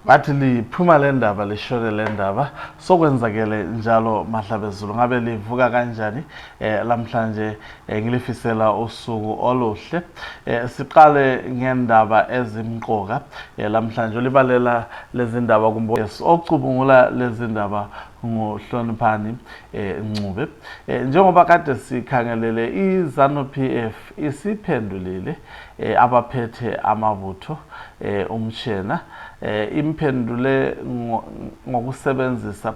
bathi liphuma le ndaba lishone le ndaba sokwenzakele njalo Mahlabezulu ngabe livuka kanjani lamhlanje ngilifisela usuku oluhle siqale ngendaba ezimqoka lamhlanje libalela lezi ndaba kumbo ocubungula lezi ndaba ngohloniphani Ncube njengoba kade sikhangelele iZanu PF isiphendulile abaphethe amabutho umtshena imphendule ngokusebenzisa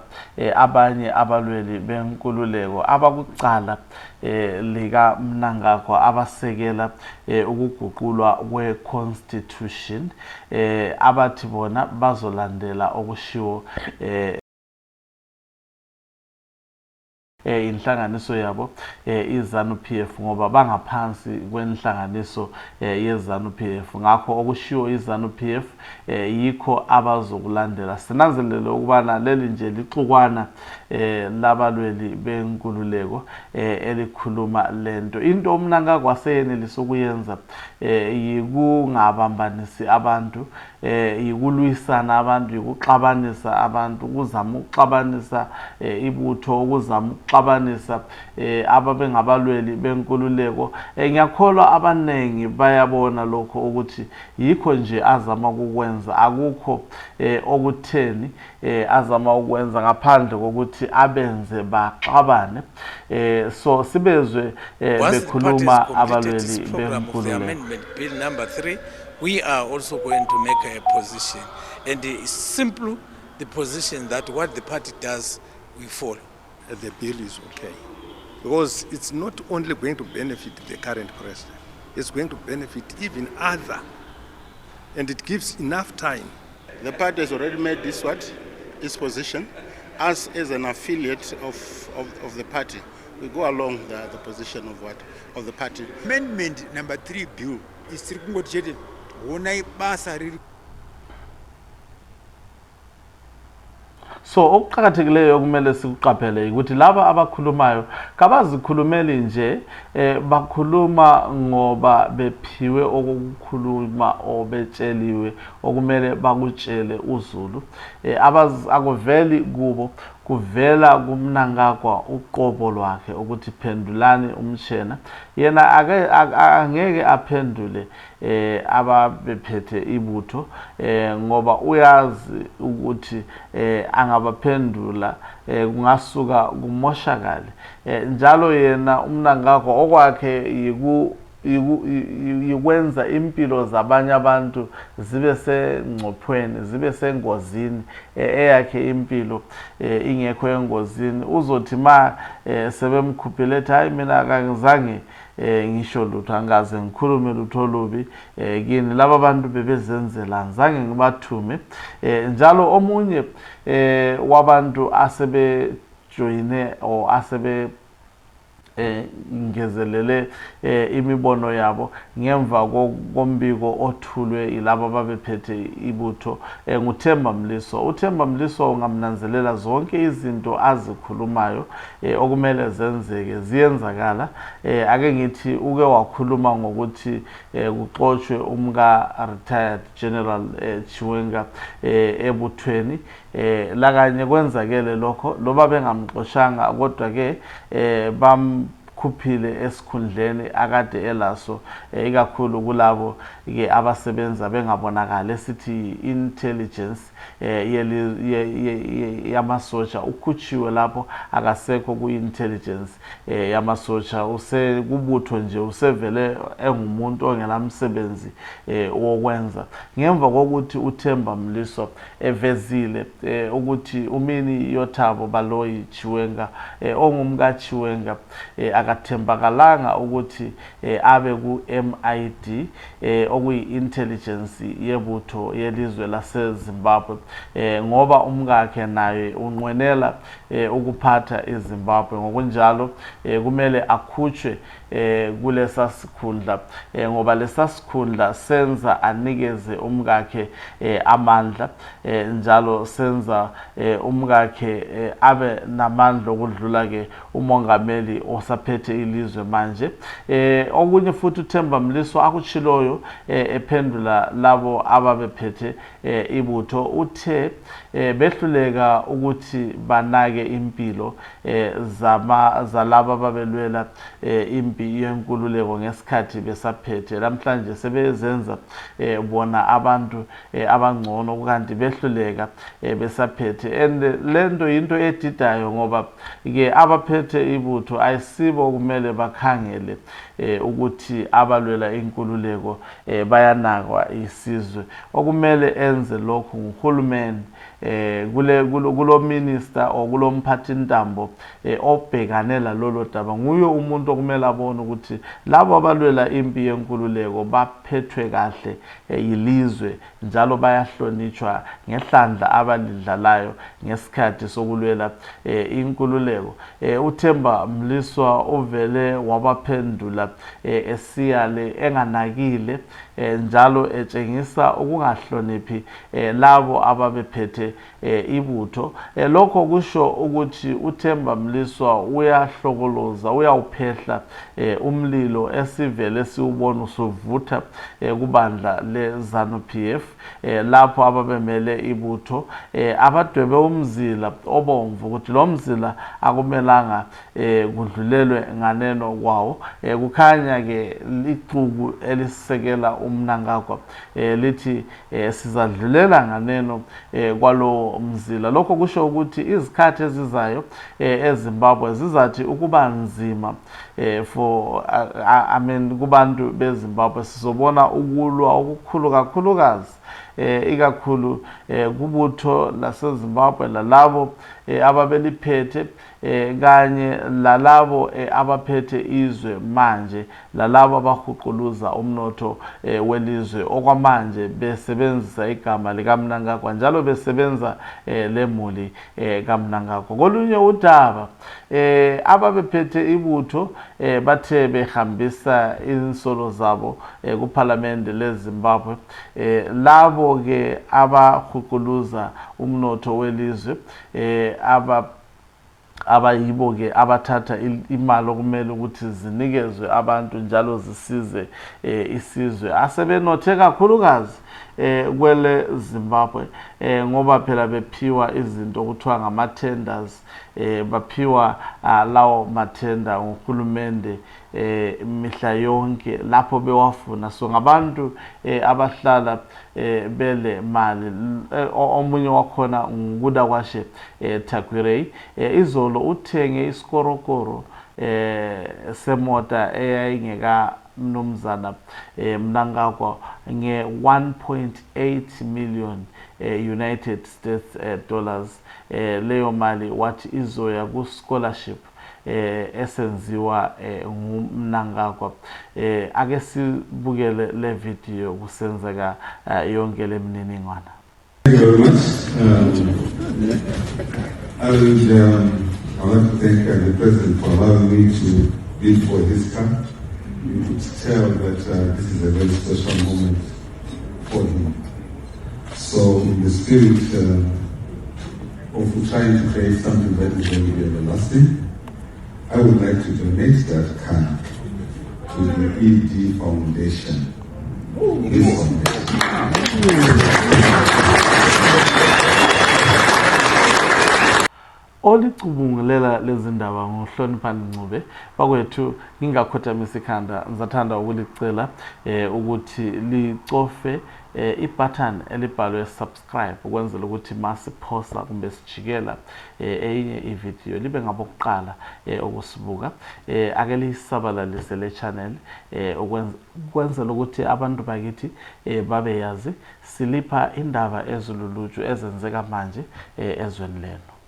abanye abalweli benkululeko abakucala lika Mnangagwa abasekela ukuguqulwa kweconstitution abathi bona bazolandela okushiwo inhlanganiso yabo iZanu PF ngoba bangaphansi kwenhlanganiso yeZanu PF ngakho okushiwo iZanu PF yikho abazokulandela sinanzelele ukubana leli nje lixukwana labalweli benkululeko elikhuluma lento into uMnangagwa waseyenelisa ukuyenza yikungabambanisi abantu yikulwisana abantu yikuxabanisa abantu ukuzama ukuxabanisa ibutho ukuzama ukuxabanisa ababengabalweli benkululeko ngiyakholwa abanengi bayabona lokho ukuthi yikho nje azama ukukwenza akukho okutheni azama ukwenza ngaphandle kokuthi abenze baxabane so sibezwe bekhuluma abalweli benkululeko. Bill number 3, we are also going to make a position, and it's simple the position that what the party does we follow. The bill is okay because it's not only going to benefit the current president, it's going to benefit even other, and it gives enough time. The party has already made its position. Us as an affiliate of the party, we go along the position of the party. Amendment number 3 bill is circumvented. So okuqhakathekileyo okumele sikuqaphele ukuthi laba abakhulumayo kabazikhulumeli nje bakhuluma ngoba bephiwe okukhuluma obetsheliwe okumele bakutshele uZulu akuveli kubo kuvela kuMnangagwa uqobo lwakhe ukuthi phendulani umtshena yena angeke aphendule ababephethe ibutho ngoba uyazi ukuthi angabaphendula kungasuka kumoshakale njalo yena uMnangagwa okwakhe yikwenza impilo zabanye abantu zibe sengcophweni zibe sengozini eyakhe impilo ingekho engozini uzothi ma sebemkhuphile ethi hayi mina akangizange ngisho lutho angaze ngikhulume lutho lubi kini laba bantu bebezenzela ngizange ngibathume njalo omunye wabantu asebe joine or asebe ngezelele imibono yabo ngemva kombiko othulwe ilabo ababephethe ibutho nguThemba Mliso. uThemba Mliso ngamnanzelela zonke izinto azikhulumayo okumele zenzeke ziyenzakala ake ngithi uke wakhuluma ngokuthi kuxoshwe umka retired General Chiwenga ebuthweni la kanye kwenzakele lokho loba bengamxoshanga kodwa ke khuphile esikhundleni akade elaso ikakhulu kulabo ke abasebenza bengabonakala esithi intelligence yamasotsha ukhutshiwe lapho akasekho ku-intelligence yamasotsha kubutho nje usevele engumuntu ongelamsebenzi wokwenza ngemva kokuthi uThemba Mliso evezile ukuthi umini yoThabo Baloyi Chiwenga ongumka Chiwenga akathembakalanga ukuthi abe ku-MID okuyi-intelligence yebutho yelizwe laseZimbabwe ngoba umkakhe naye unqwenela ukuphatha iZimbabwe ngokunjalo kumele akhutshwe kulesa sikhundla ngoba lesa sikhundla senza anikeze umkakhe amandla njalo senza umkakhe abe namandla okudlula ke umongameli osaphethe ilizwe manje. Okunye futhi uThemba Mliswa akutshiloyo ephendula labo ababephethe ibutho uthe behluleka ukuthi banake impilo zalabo ababelwela impi yenkululeko ngesikhathi besaphethe. Namhlanje sebezenza bona abantu abangcono kanti behluleka besaphethe, and lento into edidayo ngoba ke abaphethe ibutho ayisibo kumele bakhangele ukuthi abalwela inkululeko bayanakwa isizwe. Okumele enze lokhu nguhulumeni kulo minister or kulo mphathintambo obhekanela lolo daba. Nguye umuntu okumele abone ukuthi labo abalwela impi yenkululeko baphethwe kahle yilizwe njalo bayahlonitshwa ngehlandla abalidlalayo ngesikhathi sokulwela inkululeko. uThemba Mliswa uvele wabaphendula esiyale enganakile njalo etshengisa ukungahloniphi labo ababephethe ibutho. Lokho kusho ukuthi uThemba Mliswa uyahlokoloza, uyawuphehla umlilo esivele siwubona usuvutha kubandla leZANU-PF lapho ababemele ibutho abadwebe umzila obomvu ukuthi lo mzila akumelanga kudlulelwe nganeno kwawo. Kukhanya ke ixuku elisekela uMnangagwa lithi sizadlulela nganeno kwalo mzila. Lokho kusho ukuthi izikhathi ezizayo eZimbabwe zizathi ukuba nzima for kubantu beZimbabwe. Sizobona ukulwa okukhulu kakhulukazi ikakhulu kubutho laseZimbabwe lalabo ababeliphethe kanye lalabo abaphethe izwe manje, lalabo abahuquluza umnotho welizwe okwamanje besebenzisa igama likaMnangagwa njalo besebenza lemuli kaMnangagwa. Kolunye udaba ababephethe ibutho bathe behambisa insolo zabo kuPhalamende leZimbabwe labo ke abahuquluza umnotho welizwe abayibo ke abathatha imali okumele ukuthi zinikezwe abantu njalo zisize isizwe asebenothe kakhulukazi kwele Zimbabwe ngoba phela bephiwa izinto okuthiwa ngama-tenders, baphiwa lawo mathenda nguhulumende mihla yonke lapho bewafuna. So ngabantu abahlala bele mali. Omunye wakhona ngukuda kwashe Takwirei izolo uthenge isikorokoro semota eyayingeka mnumzana Mnangagwa nge-1.8 million United States dollars. Leyo mali wathi izoya ku scholarship esenziwa nguMnangagwa. Ake sibukele le video kusenzeka yonke le mniningwana. Thank you very much. I want to thank the President for allowing me to bid for this camp. You could tell that this is a very special moment for him. So in the spirit of trying to create something that is going to be everlasting, I would like to donate that camp to the ED Foundation. This foundation. Olicubungulela lezindaba ngohloniphani Ncube bakwethu ngingakhothamisa ikhanda ngizathanda ukulicela ukuthi licofe ibutton elibhalwe subscribe ukwenzela ukuthi masiphosta kumbe sijikela enye ivideo libe ngabokuqala ukusibuka. Ake lisabalalise le channel ukwenzela ukuthi abantu bakithi babe yazi silipha indaba eziluluju ezenzeka manje ezweni lenu.